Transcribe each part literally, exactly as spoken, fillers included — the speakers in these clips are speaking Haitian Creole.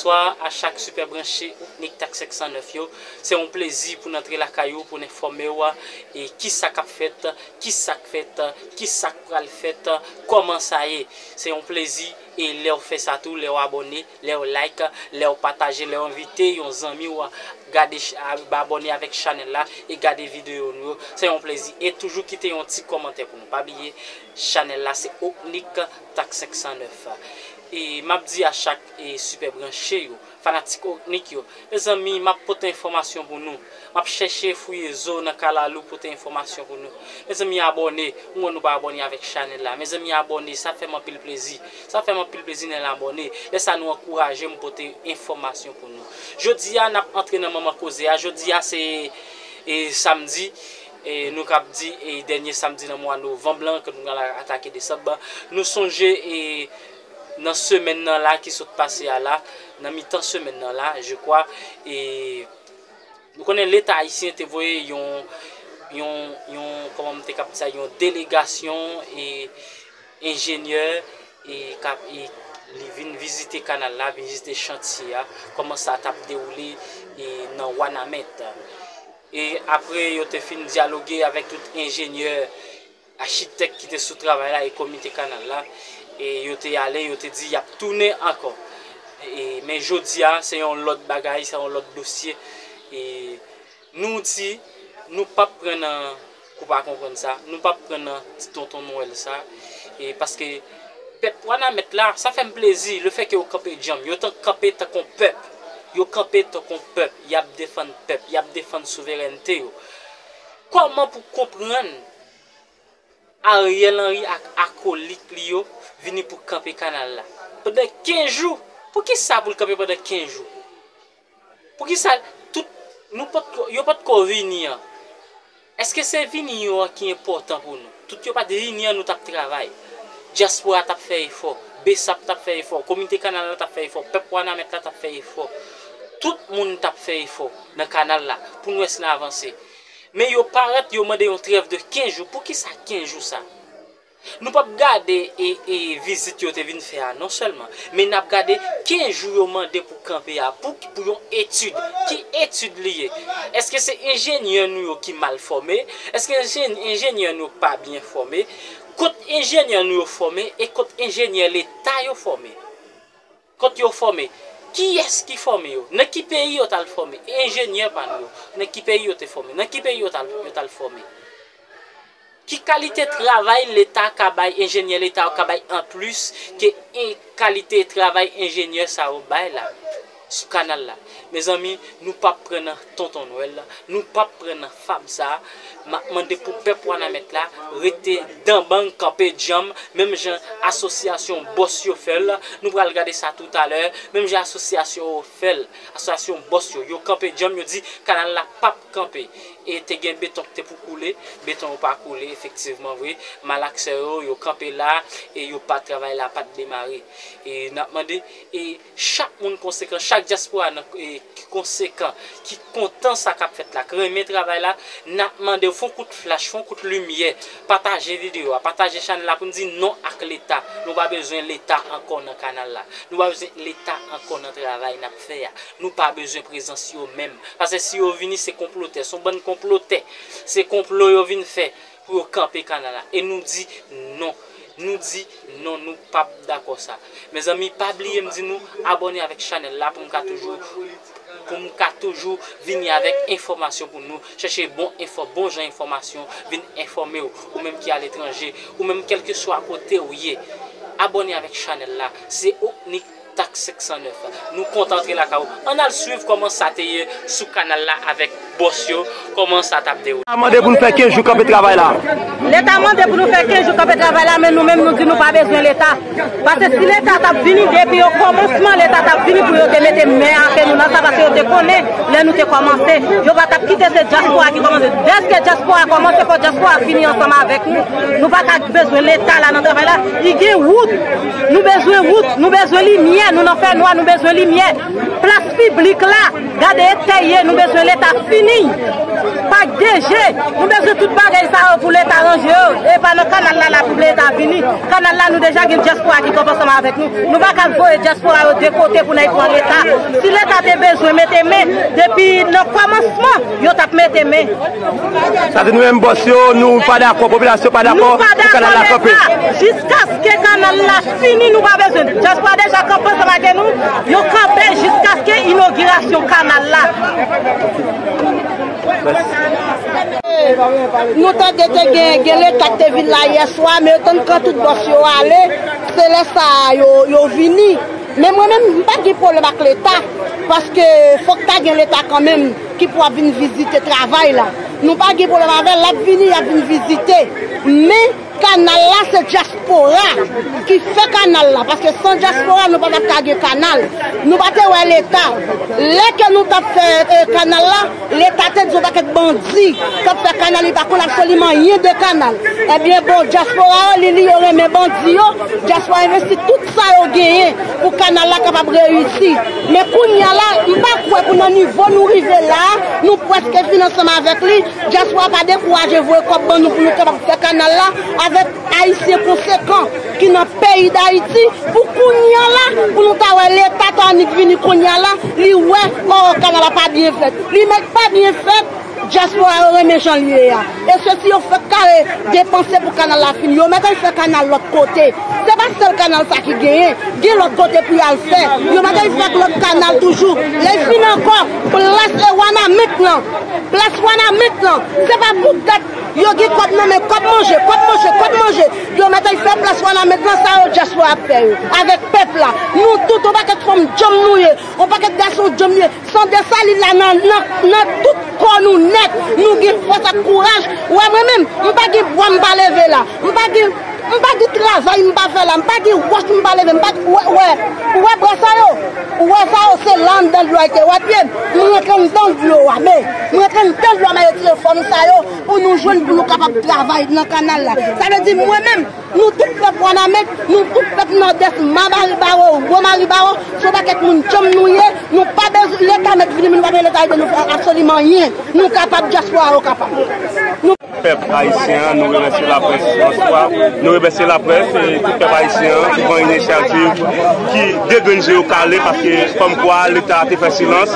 Bonswa a chak sipè branche Opnik Tak senk san nèf yo. Se yon plezi pou n antre lakay ou, pou n enfòme w, e, kisa k ap fèt, kisa k fèt, kisa k pral fèt, kòman sa ye. Se yon plezi, e lè w fè sa tou, lè w abòne, lè w like, lè w pataje, lè w envite yon zanmi w gade, abòne avèk chanèl la e gade videyo nou yo. Se yon plezi. E toujou kite yon ti kòmantè pou nou. Pa bliye, chanèl la se Opnik Tak senk san nèf. E m ap di a chak, e, sipè branche yo, fanatik Opnik yo, mezanmi, m ap pote enfòmasyon pou nou. M ap chèche fouye zo nan kalalou, pote enfòmasyon pou nou. Mezanmi, abòne. Ou wè nou pa abòne avèk chanèl la. Mezanmi, abòne. Sa fè m anpil plezi. Sa fè m anpil plezi lè n abòne. Lè sa nou ankouraje m pote enfòmasyon pou nou. Jodi a, n ap antre nan manman koze a. Jodi a, se, e, samdi. E, nou kab di, e, dènye samdi nan mwa novanm lan, ke nou pral atake desanm. Nou sonje, e, nan semèn nan la ki sot pase a la, nan mitan semèn nan la, je crois, e, nou konnen Leta ayisyen te voye yon, yon, yon, kòman m te kab di sa, yon delegasyon, e, enjenyè, e, k ap, e, li vin vizite kanal la, vin vizite chantye a, kòman sa t ap dewoule, e, nan Wanament. E apre yo te fin dyaloge avèk tout enjenyè, achitèk ki te sou travay la e komite kanal la, e yo te ale, yo te di y ap tounen ankò. E, men jodi a, se yon lòt bagay, se yon lòt dosye. E nou di, nou p ap pran nan kou pa konprann sa, nou p ap pran nan ti tonton Nwèl sa, e paske pèp Wanament la, sa fè m plezi, lefètke yo kanpe djanm, yo t-, kanpe tankou pèp, yo kanpe tankou pèp, y ap defann pèp, y ap defann souverènte yo. Kòman pou konprann Ariel Henry ak akolit li yo vini pou kanpe kanal la pandan kenz jou? Poukisa pou l kanpe pandan kenz jou? Poukisa tout, nou potko, yo potko vini an? Èske se vini yo an ki enpòtan pou nou? Tout yo pa t vini an, nou t ap travay. Dyaspora t ap fè efò, BSAP t ap fè efò, komite kanal la t ap fè efò, pèp Wanament la t ap fè efò. Tout moun t ap fè efò nan kanal la pou n wè si n avanse. Men yo parèt, yo mande yon trèv de kenz jou. Poukisa kenz jou sa? Nou p ap gade e, e vizit yo te vin fè a non sèlman, men n ap gade kenz jou yo mande pou kanpe a, pou, pou yon etid. Ki etid li ye? Èske se enjenyè nou yo ki mal fòme? Èske enjen-, enjenyè nou yo pa byen fòme? Kot enjenyè nou yo fòme e kot enjenyè Leta yo fòme? Kot yo fòme? Kiyès ki fòme yo? Nan ki peyi yo t al fòme? Enjenyè pa nou yo, nan ki peyi yo te fòme? Nan ki peyi yo t al, yo t al fòme? Ki kalite travay Leta ka bay, enjenyè Leta yo ka bay anplis ke en-, kalite travay enjenyè sa yo bay la, sou kanal la? Mezanmi, nou p ap pran nan tonton Nwèl la, nou p ap pran nan fab sa a. M ap mande pou pèp Wanament la rete danbang, kanpe djanm, menm jan asosyasyon bòs yo fè l. Nou pral gade sa toutalè, menm jan asosyasyon yo fè l, asosyasyon bòs yo, yo kanpe djanm, yo di kanal la p ap kanpe. E te gen beton ki te pou koule, beton yo pa koule, efektivman vre. Malaksè yo, yo kanpe la, e yo pa, travay la pa t demare. E n ap mande, e chak moun konsekan, chak dyaspora nan, e, ki konsekan, ki kontan sa k ap fèt la, k renmen travay la, n ap mande w, fè yon kout flach, fè yon kout limyè, pataje videyo a, pataje chanèl la pou n di non ak Leta. Nou pa bezwen Leta ankò nan kanal la. Nou pa bezwen Leta ankò nan travay n ap fè a. Nou pa bezwen prezans yo menm. Paske si yo vini, se konplotè. Se yon bann konplotè. Se konplo yo vin fè pou yo kanpe kanal la. E nou di non. Nou di non, nou p ap dakò sa. Mezanmi, pa bliye m di nou abòne avèk chanèl la pou m ka toujou, pou m ka toujou vini avèk enfòmasyon pou nou. Chèche bon enfò, bon jan enfòmasyon, vin enfòme w. Ou menm ki aletranje, ou menm kèlkeswa kote w ye, abòne avèk chanèl la. Se Opnik Tak senk san nèf. Nou kontan antre lakay ou. Ann al swiv kòman sa te ye sou kanal la avèk bòs yo, kòman sa t ap dewoule. Leta mande pou n fè kenz jou kanpe travay la. Leta mande pou nou fè kenz jou kanpe travay la, men nou menm nou di nou pa bezwen Leta. Paske si Leta t ap vini, depi o kòmansman Leta t ap vini pou yo te mete men atè nou nan sa, paske yo te konnen lè nou te kòmanse. Yo pa t ap kite se dyaspora ki kòmanse. Dèske dyaspora kòmanse, fò dyaspora fini ansanm avèk nou. Nou pa ka bezwen Leta la nan travay la. Li gen wout. Nou bezwen wout. Nou bezwen limyè. Nou nan fènwa, nou bezwen limyè. Plas Piblik la, gade eta l ye, nou bezwen Leta fini. Pak D G, nou bezwen tout bagay sa yo pou Leta ranje yo. E pa nan kanal la, la pou Leta vini. Kanal la, nou deja gen dyaspora ki kanpe ansanm avèk nou. Nou pa ka voye dyaspora yo de kote pou n al pran Leta. Si Leta te bezwen mete men, depi nan kòmansman, yo t ap mete men. Sa di nou menm bòs yo, nou pa dakò, popilasyon pa dakò pou kanal la kanpe. Jiskaske kanal la fini, nou pa bezwen. Dyaspora deja kanpe ansanm ak nou, yo kanpe jiskaske inogirasyon kanal la. Nou tande te gen, gen Leta k te vin la yè swa, men yo tann kan tout bòs yo ale, se lè sa a yo, yo vini. Men mwen menm, m pa gen pwoblèm ak Leta, paske fòk ta gen Leta kanmenm ki pou ap vin vizite travay la. Nou pa gen pwoblèm avè l, l ap vini, l ap vin vizite. Men kanal la, se dyaspora ki fè kanal la, paske san dyaspora, nou pa t ap ka gen kanal. Nou pa te wè Leta. Lè ke nou t ap fè, eh, kanal la, Leta te di yon pakèt bandi k ap fè kanal, li pa konn absoliman anyen de kanal. Ebyen, bon, dyaspora yo, li, li, yo renmen bandi yo, dyaspora envesti tout sa yo genyen pou kanal la kapab reyisi. Men kounye a la, m pa kwè pou nan nivo nou rive la, nou prèske fin ansanm avèk li, dyaspora pa dekouraje voye kòb ban nou pou nou kapab fè kanal la avèk Ayisyen konsekan ki nan peyi Dayiti. Pou kounye a la, pou nou ta wè Leta ta annik vini kounye a la, li wè, o, kanal la pa byen fèt. Li mèt pa byen fèt, dyaspora yo renmen jan l ye a. E se si yo fèk kare depanse pou kanal la fini. Yo mèt al fè kanal lòt kote. Se pa sèl kanal sa ki genyen. Gen lòt kote pou y al fè. Yo mèt al fè lòt kanal toujou. Lè l fini ankò, plas e Wanament lan. Plas Wanament lan. Se pa poutèt yo gen kòb nan men, kòb manje, kòb manje, kòb manje. Yo mèt al fè plas Wanament lan, sa yo dyaspora ap fè yo. Avèk pèp la. Nou tout, yon pakèt fanm djanm nou ye. Yon pakèt gason djanm nou ye. San Desalin la nan, nan, nan tout kò nou nèt. Nou gen fòs ak kouraj. Ou wè mwen menm, m pa gen bwa m pa leve la. M pa gen, m pa gen travay m pa fè la. M pa gen wòch m pa leve. M pa, ou wè, ou wè, ou wè bwa sa yo? Ou wè sa yo? Se la anndan dlo a te wè pye m. M rantre anndan dlo a, men. M rantre anndan dlo a, m al retire fanm sa yo pou nou jwenn, pou nou kapab travay nan kanal la. Sa vle di mwen menm, nou tout pèp Wanament, nou tout pèp Nòdès, Maribaro, Gwo Maribaro, se yon pakèt moun djanm nou ye, nou pa bezwen Leta mèt vini, men nou pa bezwen Leta ede nou fè absoliman anyen. Nou kapab, dyaspora yo kapab. Nou Pèp ayisyen an, nou remèsye laprès Franswa, nou remèsye laprès e tout pèp ayisyen an ki pran inisyativ, ki de grenn je yo kale, paske kòmkwa Leta te fè silans.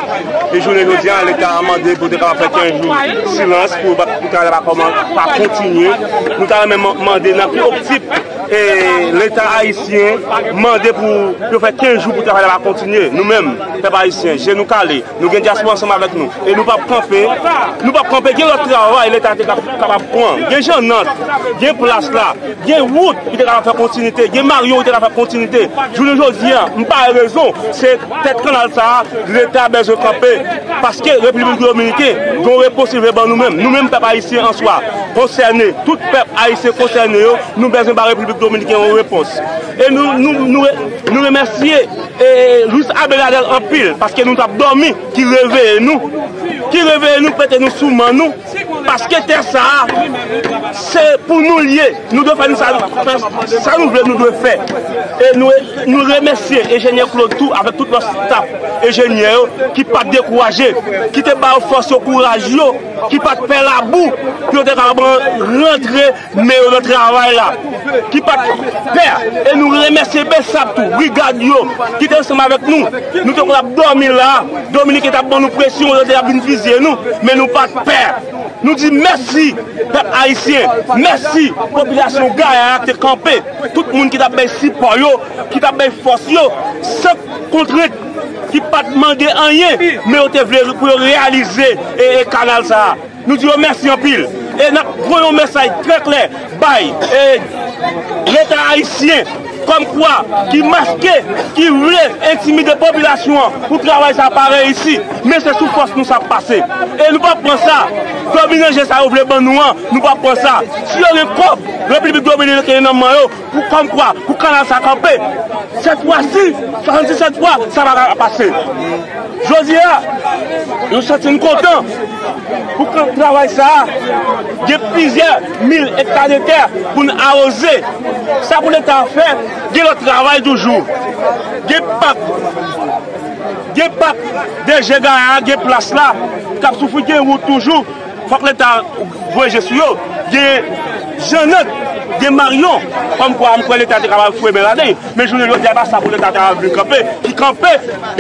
E jounen jodi a, Leta a mande pou te kapab fè kenz jou silans pou travay la pa kòman, pa kontinye. Nou ta renmen man-, mande nan ki optik e Leta ayisyen mande pou yo fè kenz jou pou travay la pa kontinye. Nou menm, pèp ayisyen, je nou kale, nou gen dyaspora ansanm avèk nou. E nou p ap kanpe, nou p ap kanpe. Gen lòt travay Leta te kap-, kapab pran. Gen Jannant, gen plas la, gen wout ki te kapab fè kontinite, gen maryon ki te kapab fè kontinite. Jounen jodi a, m pa wè rezon, se tèt kanal sa a, Leta bezwen kanpe. Paske Repiblik Dominiken gen yon repons li vle ban nou menm. Nou menm, pèp ayisyen an swa, konsène, tout pèp ayisyen konsène yo, nou bezwen ba Repiblik Dominiken yon repons. E nou, nou, nou, nou remèsye, e, Luis Abinader anpil, paske nou t ap dòmi, ki reveye nou, ki reveye nou, mete nou sou men nou, paske tè sa a, se pou nou l ye. Nou dwe fè nou sa, fè sa nou vle, nou dwe fè. E nou, nou remèsye enjenyè Claude tou, avèk tout lòt staf enjenyè yo, ki pa t dekouraje, ki te ba yo fòs yo, kouraj yo, ki pa t pè labou, pou yo te kapab rantre men yo nan travay la, ki pa t pè. E nou remèsye BSAP tou, brigad yo, ki te ansanm avèk nou. Nou te konn ap dòmi la, Dominiken t ap ban nou presyon, yo te ap vin fizye nou, men nou pa t pè. Nou di mèsi, pèp ayisyen, mèsi, popilasyon Gaya a ki te kanpe, tout moun ki t ap bay sipò yo, ki t ap bay fòs yo, san kontrent, ki pa t mande anyen, men yo te vle pou yo reyalize, e, e, kanal sa a. Nou di yo mèsi anpil. E n ap voye yon mesaj trè klè bay, e, Leta ayisyen, kòmkwa ki maske, ki vle entimide popilasyon an pou travay sa a pa reyisi. Men se sou fòs nou sa ap pase. E nou p ap pran sa. Domineje sa yo vle ban nou an, nou p ap pran sa. Si yo gen kòb Repiblik Dominiken nan men yo, pou kòmkwa, pou kanal sa kanpe. Sèt fwa si, swasanndisèt fwa, sa pa ka pase. Jodi a, nou santi n kontan pou kan-, travay sa a, gen plizyè mil ekta de tè pou n awoze. Sa pou Leta fè, gen lòt travay toujou. Gen pak. Gen pak, D G Gaya, gen plas la k ap soufri, gen wout toujou. Fòk Leta voye je sou yo. Gen Jannot, gen Marion. Kòmkwa m kwè Leta te kapab foure men ladan l. Men jounen jodi a, e pa sa pou Leta ta vin kanpe. Ki kanpe,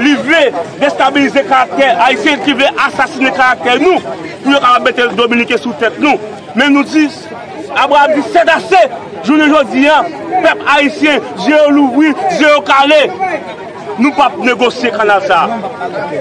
li vle destabilize karaktè ayisyen, ki vle asasinen karaktè nou, pou yo kapab mete Dominiken sou tèt nou. Men nou di, Abraram di, c'est assez! Jounen jodi a, pèp ayisyen, je yo louvri, je yo kale. Nou p ap negosye kanal sa a.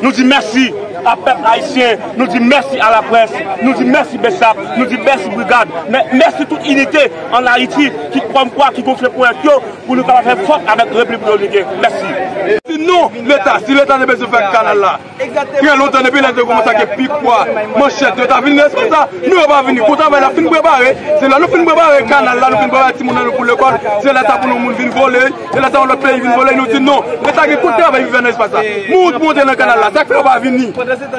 Nou di mèsi a pèp ayisyen, nou di mèsi a laprès, nou di mèsi BSAP, nou di mèsi Brigad, mè-, mèsi tout inite ann Ayiti ki kòmkwa ki gonfle ponyèt yo pou nou kapab fè fòs avèk Repiblik Dominiken. Mèsi. Si non, Leta, si Leta te bezwen fè kanal la, trè lontan depi lè yo kòmanse ak pikwa, manchèt, yo ta vin nan espas la. Nou yo pa vini. Kou travay la fin prepare, se lè nou fin prepare kanal la, nou fin prepare timoun nan nou pou lekòl, se lè sa pou nou moun vin vole, se lè sa yon lòt peyi vin vole, nou di non. Leta gen kout travay pou fè nan espas la. Moun pou antre nan kanal la, sa k fè yo pa vini?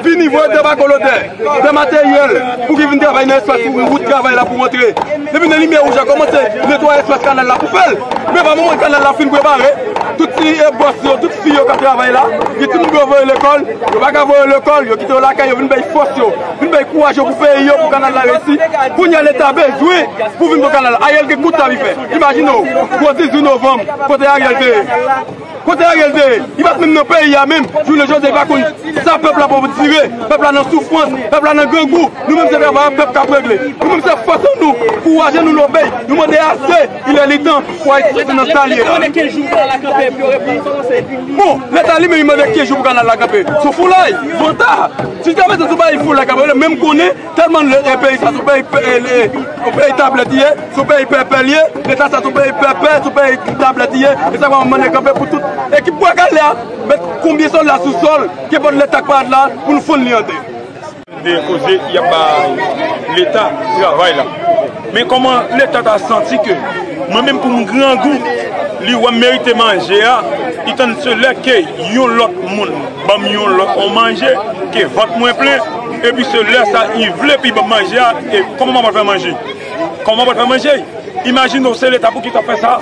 Vini, voye de bako lodè, de materyèl, pou ki vin travay nan espas pou wout travay la pou antre. Depi nan limyè wouj la kòmanse netwaye espas kanal la pou fè l. Men pa moman kanal la fin prepare, tout ti, e, bòs yo, tout fi yo k ap travay la, gen timoun pou yo voye lekòl, yo pa ka voye lekòl, yo kite yo lakay yo, vin bay fòs yo, vin bay kouraj yo pou peyi yo, pou kanal la reyisi. Kounye a Leta bezwen pou vin pou kanal la. Ariel gen kout tab li fè. Imajine w, gwo dizuit novanm, kote Ariel te ye? Kote Ariel te ye? Li pa t menm nan peyi a menm. Jounen jodi a, li pa konn sa pèp la pou dire. Pèp la nan soufrans, pèp la nan grangou. Nou menm se travay pèp k ap regle. Nou menm se fòse nou, kouraje nou lobey. Nou mande ase, il est le temps pou Ayiti soti nan sa l ye la. Bon, Leta li menm li mande kenz jou pou kanal la kanpe. Se yon foulay, vanta. Si te mete sou bay foulay kanpe, menm konnen tèlman le, e, peyi sa, se yon peyi, e, e, yon peyi tablèt li ye, se yon peyi pèpè li ye, Leta sa se yon peyi pèpè, se yon peyi tablèt li ye, e sa va mande kanpe pou tout ekip bwa kale a, met konbyen sòlda sou sòl, kenpòt Leta k pa la, pou nou fann li antre. De koze y ap bay Leta travay la. Men kòman Leta ta santi ke mwen menm pou m grangou, li wè m merite manje a, li tann se lè ke yon lòt moun ban m yon lòt on manje, ke vant mwen plen, epi se lè sa li vle pou li ban m manje a, e kòman m ap fè manje? Kòman m ap fè manje? Imajine w, se Leta pou ki t ap fè sa?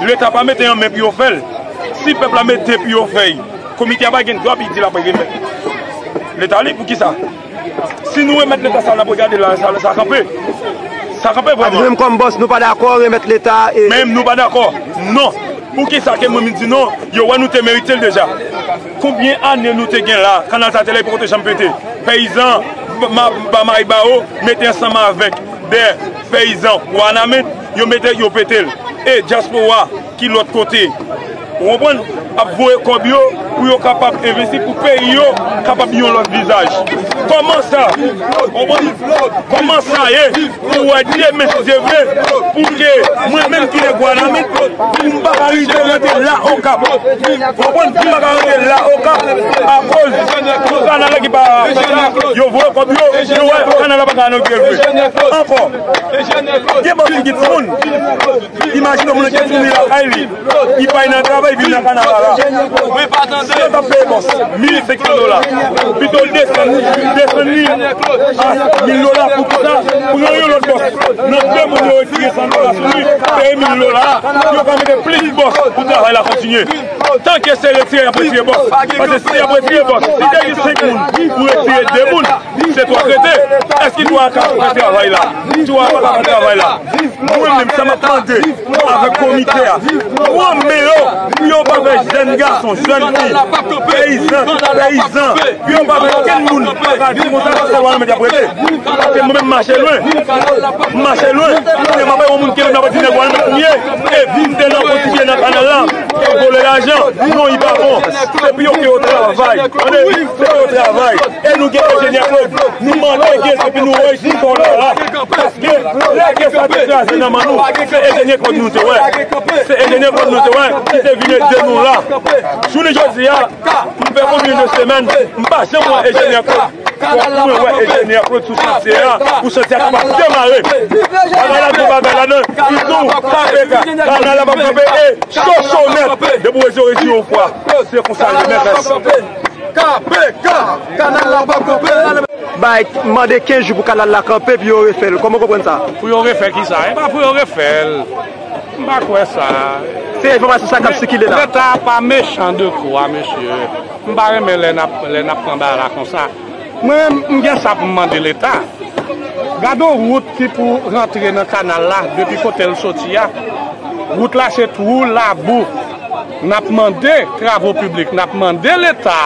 Leta pa mete an men pou yo fè l. Si pèp la mete pou yo fè l, komite a pa gen dwa pou li di l ap remèt Leta li, poukisa? Si nou remèt Leta sa, n ap regade la, sa, sa kanpe. Sa kanpe vrèman. Nou menm kòm bòs, nou pa dakò remèt Leta e. Menm nou pa dakò. Non. Poukisa ke mwen m di non? Yo wè nou te merite l deja. Konbyen ane nou te gen la? Kanal sa te la, li poko te janm pete. Peyizan, ba, ba, ba mari bawo, mete ansanm avèk de peyizan Wanament, yo mete, yo pete l. E dyaspora ki lòt kote, ou konprann, ap voye kòb yo pou yo kapab envesti, pou peyi yo kapab yon lòt vizaj. Kòman sa? Ou konprann? Kòman sa ye? Pou wè demen, si Dye vle, pou ke mwen menm ki nan Gwanamit, pou m pa ka rive rete la Okap. Ou konprann? Pou m pa ka rete la Okap, akoz pou kanal la ki pa fèt la, yo voye kòb yo, yo wè kanal la pa ka nan Dye vle. Ankò, gen bòs ki gen timoun. Imajine w, moun ki founi lakay li, li pa nan travay, vin nan kanal la. Si yo t ap peye bòs mil senk san dola, pito l desann, desann li a mil dola, poukisa pran yon lòt bòs? Nan de moun yo retire san dola sou li, peye mil dola, yo ka mete plis bòs pou travay la kontinye. Tanke se retire y ap retire bòs. Paske si y ap retire bòs, si te gen senk moun pou retire de moun, se twa k rete. Èske twa ka fè travay la? Twa pa ka fè travay la. Mwen menm, sa m ap mande avèk komite a, pran men yo, pou yo pa fè jèn gason, jèn fi, peyizan, peyizan, pou yo pa fè okenn moun pa ka di konsa, se Wanament y ap rete. Paske mwen menm, m mache lwen. M mache lwen. Kounye a, m ap bay yon moun kenbe m, m ap di nèg Wanament m ye. Epi m te nan kontribye nan kanal la, e vole lajan. Non, li pa bon. Se pou yo ke yo travay. Tande, se pou yo travay. E nou gen enjenyè Claude. Nou mande gen, se pou nou reyisi sa la. Paske lè gen sa te kraze nan men nou, se enjenyè Claude nou te wè. Se enjenyè Claude nou te wè ki te vin ede nou la. Jounen jodi a, m fè konbyen de semèn, m pa janm wè enjenyè Claude. Fòk mwen wè enjenyè Claude sou chantye a, pou chantye a kapab demare. Bagay la, gen bagay ladan, li di w, K P K, kanal la p ap kanpe, e cho cho nèt, depi w rezi, w rezi yon fwa. Se konsa l ye, mèt. K P K, kanal la p ap kanpe. Bay, mande kenz jou pou kanal la kanpe, pou yo refè l. Kòman w konprann sa? Pou yo refè kisa? E pa pou yo refè l. M pa kwè sa. Se enfòmasyon sa k ap sikile la. Leta pa mechan de twa, mesye. M pa renmen lè n ap, lè n ap pran bagay la konsa. Mwen menm, m gen sa pou m mande Leta. Gade yon wout ki pou rantre nan kanal la, depi kote l soti a. Wout la se twou, labou. N ap mande travo piblik, n ap mande Leta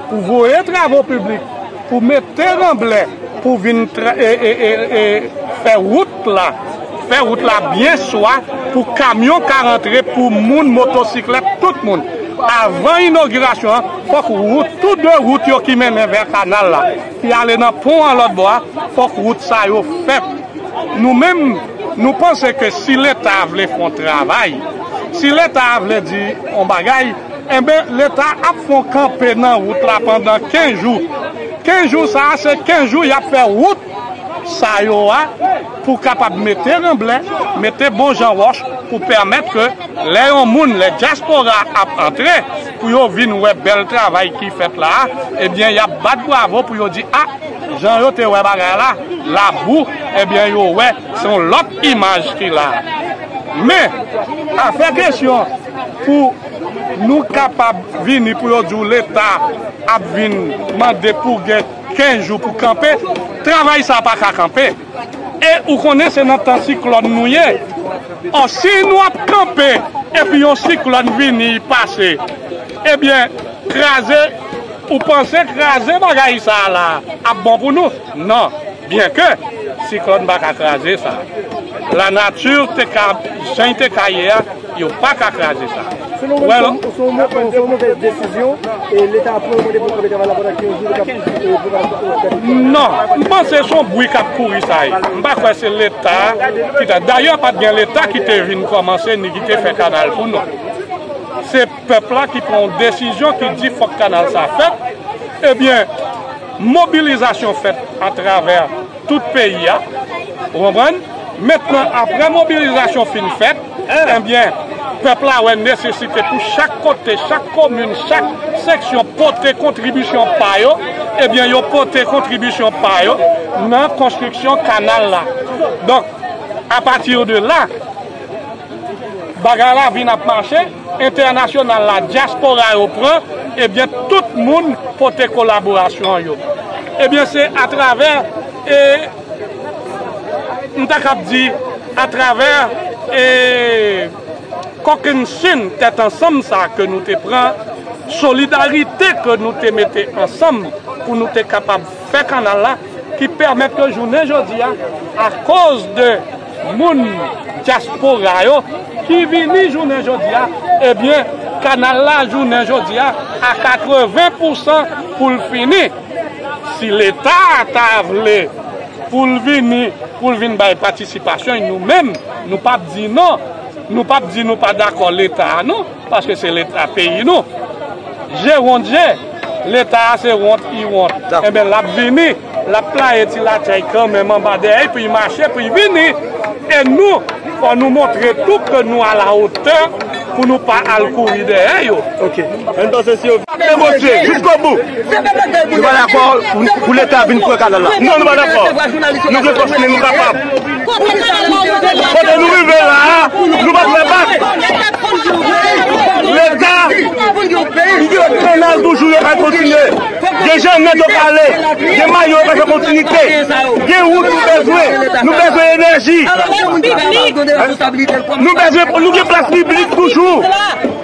pou voye travo piblik, pou mete ranblè, pou vin tra- e, e, e, e, fè wout la, fè wout la byen swa, pou kamyon ka rantre, pou moun, motosiklèt, tout moun. Avan inogirasyon an, fòk wout, tou de wout yo ki mennen vè kanal la, ki ale nan pon an lòt bò a, fòk wout sa yo fèt. Nou menm, nou panse ke si Leta vle fè yon travay, si Leta vle di yon bagay, enben, Leta ap fè yon kanpe nan wout la pandan kenz jou. Kenz jou sa a, se kenz jou y ap fè wout sa yo a pou kapab mete ranblè, mete bon jan wòch pou pèmèt ke lè yon moun, lè dyaspora ap antre pou yo vin wè bèl travay ki fèt la a, ebyen, y ap bat bravo pou yo di, a, jan yo te wè bagay la, labou, ebyen, yo wè, se yon lòt imaj ki la. Men, afè kesyon pou nou kapab vini pou yo di w Leta ap vin mande pou gen kenz jou pou kanpe, travay sa pa ka kanpe. E ou konnen se nan tan siklòn nou ye. Ò, si nou ap kanpe epi yon siklòn vini pase, ebyen, kraze, ou panse kraze bagay sa a la ap bon pou nou? Non. Byenke siklòn pa ka kraze sa. Lanati te ka, jan l te ka ye a, yo pa ka ka kraze sa. Selon ou, se yon, se yon, se yon movèz desizyon, e Leta a pran yon mande pou kanpe travay la pandan kenz jou, li ka, e, pou ka, pou ka. Non, m panse se yon bri k ap kouri sa ye. M pa kwè se Leta ki ta. Dayè, pa t gen Leta ki te vin kòmanse ni ki te fè kanal pou nou. Se pèp la ki pran yon desizyon ki di fòk kanal sa fèt. Ebyen, mobilizasyon fèt atravè tout peyi a. Ou konprann? Mentnan, apre mobilizasyon fin fèt, ebyen, pèp la wè nesesite pou chak kote, chak komin, chak seksyon pote kontribisyon pa yo, ebyen, yo pote kontribisyon pa yo nan konstriksyon kanal la. Donk, apati de la, bagay la vin ap mache, entènasyonal la, dyaspora yo pran, ebyen, tout moun pote kolaborasyon yo. Ebyen, se atravè, e, m ta kab di, atravè, e, kòkennchenn tèt ansanm sa ke nou te pran, solidarite ke nou te mete ansanm pou nou te kapab fè kanal la, ki pèmèt ke jounen jodi a, akoz de moun dyaspora yo ki vini jounen jodi a, ebyen, kanal la jounen jodi a, a katreven pousan pou l fini. Si Leta ta vle pou l vini, pou l vin bay patisipasyon, nou menm, nou p ap di non. Nou p ap di nou pa dakò Leta a, non. Paske se Leta peyi nou. Je wont je, Leta a se wont i wont. Dakò. Enben, l ap vini, l ap playe ti latchèy kanmenm anba dèyè, pou y mache, pou y vini. E nou, fò nou montre tou ke nou a la otè pou nou pa al kouri dèyè yo. Ok. Ann panse si yo negosye jiskobou. Nou pa dakò pou, pou Leta vin pran kanal la. Non, nou pa dakò. Nou vle fòs nou, nou kapab. Kote nou rive la a, nou pa fè bak. Leta, li gen kanal toujou, yo ka kontinye. Gen Jannèt yo ka ale. Gen Mayo yo ka fè kontinite. Gen wout nou bezwen. Nou bezwen enèji. Nou bezwen, nou gen plas piblik toujou.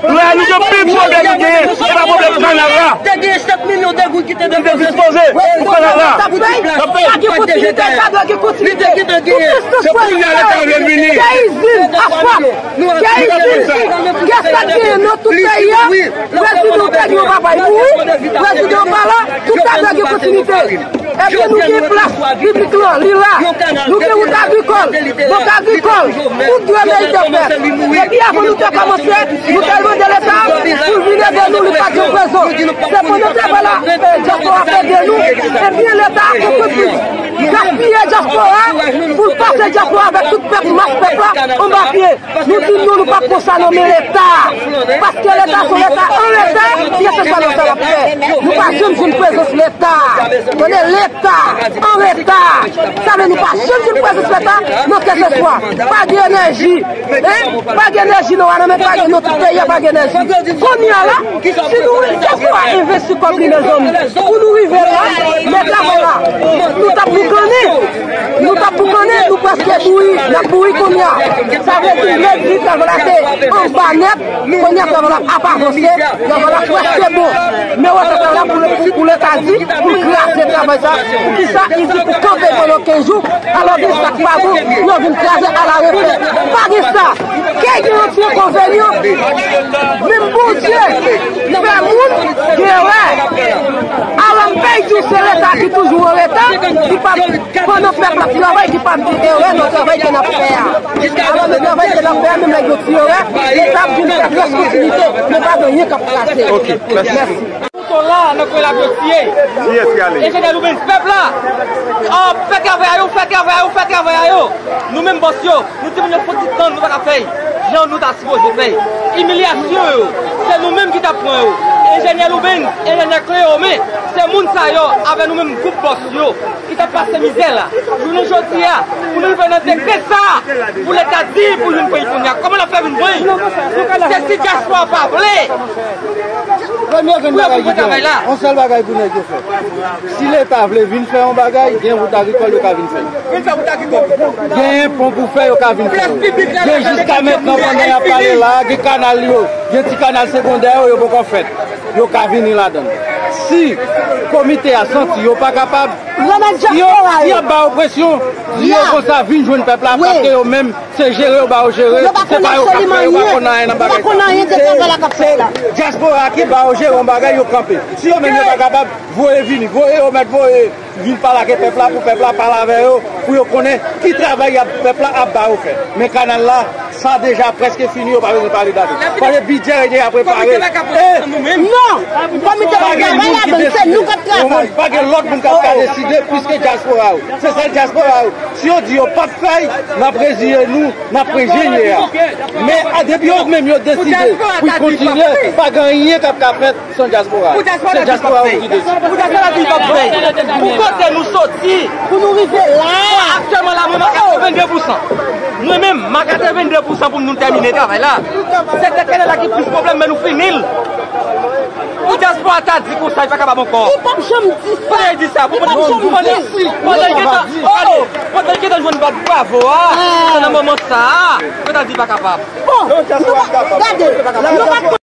Lè nou gen pil pwoblèm nou genyen, se pa pwoblèm kanal la. Te genyen sèt milyon de goud ki te dispoze pou kanal la. Sa pou ti plas. Pa gen kontinite, sa dwe gen kontinite. Li te gentan genyen. Se kounye a Leta vle vini. Gen izin asfalt, gen izin, gen sa k genyen nan tout peyi a. Prezidan w te gen yon papay pou ou, prezidan w pa la, tout sa dwe gen kontinite. Ebyen, nou gen plas piblik lan, li la. Nou gen wout agrikòl, bank agrikòl, tout dwe merite fèt. Depi avan nou te kòmanse, nou te mande Leta pou l vin ede nou, li pa t yon prezon. Se pandan travay la, eh, dyaspora ap ede nou, ebyen, Leta a konprann plis. Gaspiye dyaspora pou l pase dyaspora avèk tout pèp, mas pèp la, anba pye. Nou di non, nou p ap konsa non, men Leta. Paske Leta se yon Leta an reta, kèlkeswa nan sa l ap fè. Nou pa janm jwenn prezans Leta. Tande, Leta an reta. Sa vle nou pa janm jwenn prezans Leta nan kèlkeswa. Pa gen enèji, en? Pa gen enèji nan Wanament, pa gen nan tout peyi a, pa gen enèji. Kounye a la, si nou, kèlkeswa envesti kòb li nan zòn, pou nou rive la, men travay la, nou t ap boukannen. Nou t ap boukannen, nou prèske bouyi, n ap bouyi kounye a. Sa vle di, lè di travay la te anba nèt, kounye a travay la ap avanse, travay la prèske bon. Men wè sa travay la pou, pou, pou Leta di, pou l kraze travay sa. Poukisa li di pou kanpe pandan kenz jou, alò gen sa k pa bon, yo vin kraze alarefè. Pa gen sa. Ke gen yon ti enkonvenyan, menm Bondye fè moun gen erè. Alò m pèy di w se Leta ki toujou an reta, ki pa pandan pèp la ap travay, ki pa gen erè nan travay ke n ap fè a. Alò nan travay ke n ap fè a, menm lè gen ti erè, Leta ap vin fè plis kontinite, men pa gen anyen k ap kraze. Ok, mèsi. Mèsi. Mouton la nan kwen l ap yo tiye. Kiyès ki ale? Enjenyè Loubens, pèp la ap fè travay a yo, fè travay a yo, fè travay a yo. Nou menm bòs yo, nou di moun yo fò ti tann, nou pa ka fè l jan nou ta sipoze fè l. Imilyasyon yo, se nou menm ki t ap pran yo. Enjenyè Loubens, enjenyè Cléomé, se moun sa yo, avè nou menm gwoup bòs yo, ki t ap pase mizè la. Jounen jodi a, pou nou rive nan degre sa, pou Leta di pou youn peyi kounye a, kòman l ap fè vin pran l? Se si dyaspora pa vle. Premye gen bagay ki gen, yon sèl bagay pou nèg yo fè. Si Leta vle vin fè yon bagay, gen wout agrikòl yo ka vin fè. Gen pon pou fè, yo ka vin fè. Gen jiska mentnan pandan y ap pale la, gen kanal yo, gen ti kanal segondè yo, yo poko fèt. Yo ka vini ladan. Si komite a santi yo pa kapab, yo, y ap ba yo presyon. Di yo konsa vin jwenn pèp la, paske yo menm se jere yo ba yo jere, se pa yo k ap fè, yo pa konn anyen nan bagay sa. Se dyaspora ki ba yo jere yon bagay, yo kanpe. Si yo menm yo pa kapab, voye vini, voye yo mèt voye vin pale ak pèp la pou pèp la pale avè yo, pou yo konnen ki travay y ap, pèp la ap ba yo fè. Men kanal la, sa deja prèske fini, yo pa bezwen pale date. Paske bidjè deja prepare. E non, komite pa gen moun ki deside. Pa gen lòt moun k ap ka deside plis ke dyaspora yo. Se sèl dyaspora yo. Si yo di yo p ap fè l, n ap reziye nou, n ap reziye a. Men a, depi yo menm yo deside pou kontinye, pa gen anyen k ap ka fèt san dyaspora. Se dyaspora yo ki deside. Pou dyaspora di p ap fè l. Pou kote nou soti, pou nou rive la. Aktyèlman la, mwen, m a katrevenndepousan. Mwen menm, m a katrevenndepousan pou nou tèmine travay la. Sektè kanal la ki plis pwoblèm, men nou fini l. Pou dyaspora ta di konsa, li pa kapab ankò. Li p ap janm di sa. Pandan l di sa, li p ap janm di. Pandan l gentan, pandan l gentan jwenn bat bravo a, se nan moman sa a, yo ta di pa kapab. Bon, nou pa, gade, nou pa